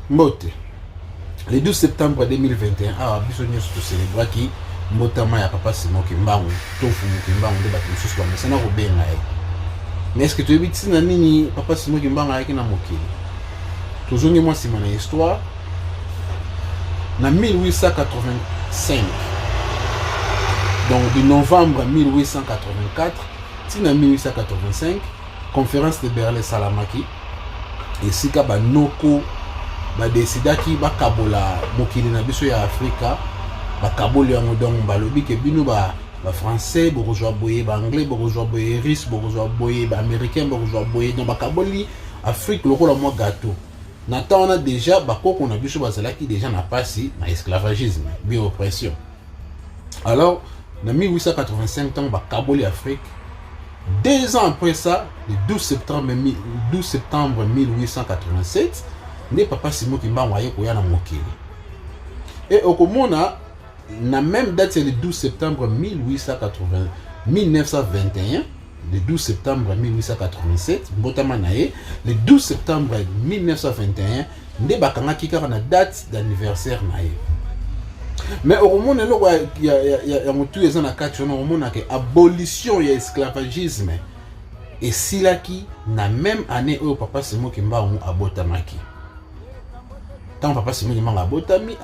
Mbote. Le 12 septembre 2021 awa biso nyonso toselebraki mbotama ya papa Simon Kimbangu to Mfumu Kimbangu nde bato mosusu bamesana kobenga ye. Mais est-ce que toyebi ntina nini papa Simon Kimbangu ayaki na mokili? Tozongi mwa nsima na histoire na 1885 donc de novembre 1884 ntina 1885 conférence de Berlin esalamaki esika banoko badesidaki bakabola mokili na biso ya Afrika bakaboli yango donc balobi ke bino ba bafrançais bokozwa boye baanglais bokozwa boye russe bokozwa boye baaméricain bokozwa boye donc bakaboli afrique lokola mwa gâteau na ntango wana deja bakoko na biso bazalaki deja na mpasi na esclavagisme bien oppression alors na 1885 ntango bakaboli afrique Deux ans après ça, le 12 septembre, 12 septembre 1887, nde papa Simon Kimbangu aye koya na mokili. Et okomona na même date c'est le 12 septembre 1880, 1921, le 12 septembre 1887, mbotama na ye, le 12 septembre 1921 nde bakangaki kaka na date d'anniversaire na ye. Mais okomona eloko ya, ya, ya, ya, ya motu eza na kati wana, okomona ke abolition ya esclavagisme esilaki na même année oyo papa Simon Kimbangu abotamaki. Ntango papa Simon Kimbangu abotami,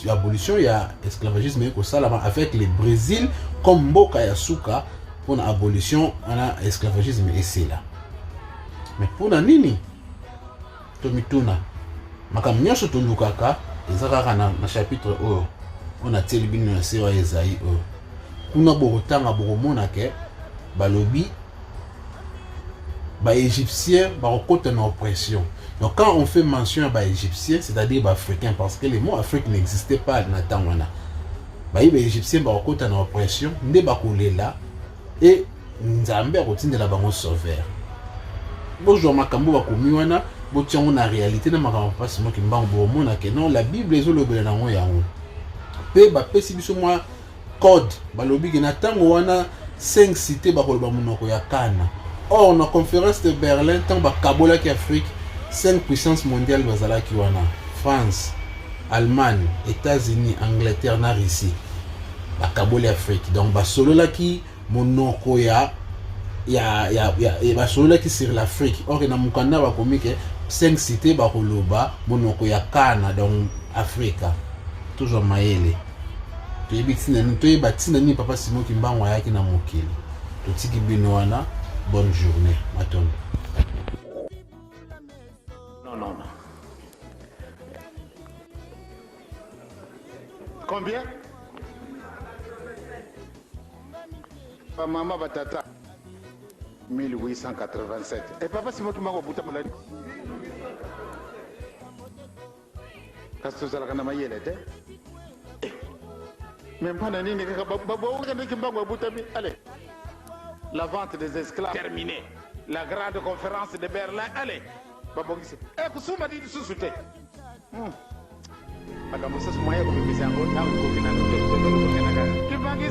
abolition ya esclavagisme ekosalama avec le Brésil comme mboka ya suka mpona abolition wana esclavagisme esila. Mais mpona nini tomituna makambo nyonso tolukaka eza kaka na, na chapitre oyo oyo natieli bino na se oyo ezali oyo kuna bokotanga bokomona ke balobi baégyptien bakokota na oppression. Donc quand on fait mention ya baégyptien, c'est-à-dire baafricain, parce que le mot Afrique n'existait pas na ntango wana, bayi baégyptien bakokota na oppression nde bakolela e Nzambe akotindela bango sauveur. Bozwa makambo bakomi wana, botia yango na réalité na makambo papa Simon Kimbangu, bokomona ke non, la Bible ezolobela nango yango. Mpe bapesi biso mwa code, balobi ke na ntango wana 5 cité bakoloba monoko ya Kana. Or na conférence de Berlin, ntango bakabolaki Afrique, 5 puissance mondiale bazalaki wana: France, Allemagne, États-Unis, Angleterre na Russie. Bakaboli Afrique, donc basololaki monoko ya ya ya, ya, ya basololaki sur l'Afrique. Or na mokanda bakomi ke 5 cité bakoloba monoko ya Kana, donc Afrika. Tozwa mayele, toyebi ntina nini, toyeba ntina nini papa Simon Kimbangu ayaki na mokili. Totiki bino wana, bonne journée, matondo. Non, non, non. Combien? Ba mama ba tata 1887. Et papa Simon Kimbangu abuta maladi. Kasi tozalaka na mayele te. Eh. Mais mpona nini kaka babongaka nde Kimbangu abutami? Allez. La vente des esclaves terminée. La grande conférence de Berlin, allez. Babongisi. Eh, kusuma di lisusu te. Makambo mosusu moyen ya kobimisa yango ntango ekoki nano te. Tozali kokenda kaka. Kimbangu ye.